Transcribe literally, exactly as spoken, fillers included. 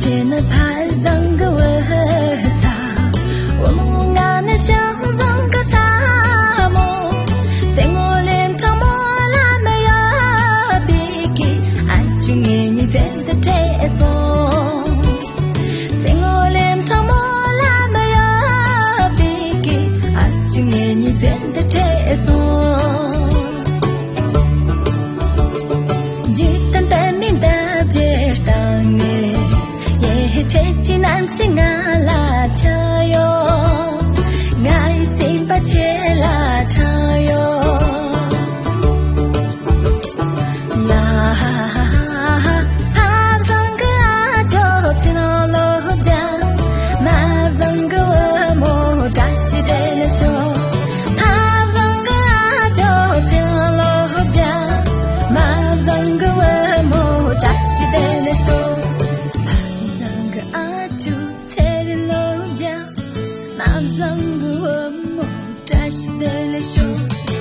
དེ་ནི་ཕར་བཟང་གི་བུ་ཚ། བུ་མོ་ང་ནི་ཤང་བཟང་གི་ཚ་མོ། སེང་མོ་ལེམ་ཕྲེང་མོ་ལ་མི་ཡོད་པའི་གི། ཨ་ཅུ་ངེད་གཉིས་བཙན་དུ་ཁྲིད་སོང་། སེང་མོ་ལེམ་ཕྲེང་མོ་ལ་མི་ཡོད་པའི་གི། ཨ་ཅུ་ངེད་གཉིས་བཙན་དུ་ཁྲིད་སོང་། འཇིག་རྟེན་པད་མའི་འདབ་བརྒྱད་སྟེང་ནས། ཡེ་ཧེ་ཁྱེད་ཀྱི་རྣམ་ཤེས་ང་ལ་ཆགས་ཡོད། ང་ཡི་སེམས་པ་ཁྱེད་ལ་ཆགས་ཡོད། ལ་ཧ་ཧ་ཧ་ཧ། ཕ་བཟང་གི་ཨ་ཅོ་ཚེ་རིང་ལོ་བརྒྱ། མ་བཟང་གི་བུ་མོ་བཀྲ་ཤིས་བདེ་ལེགས་ཤོག། ཕ་བཟང་གི་ཨ་ཅོ་ཚེ་རིང་ལོ་བརྒྱ། མ་བཟང་གི་བུ་མོ་བཀྲ་ཤིས་བདེ་ལེགས་ཤོག། ཕ་བཟང་གི་ཨ་ཅོ་ཚེ་རིང་ལོ་བརྒྱ། མ་བཟང་གི་བུ་མོ་བཀྲ་ཤིས་བདེ་ལེགས་ཤོག།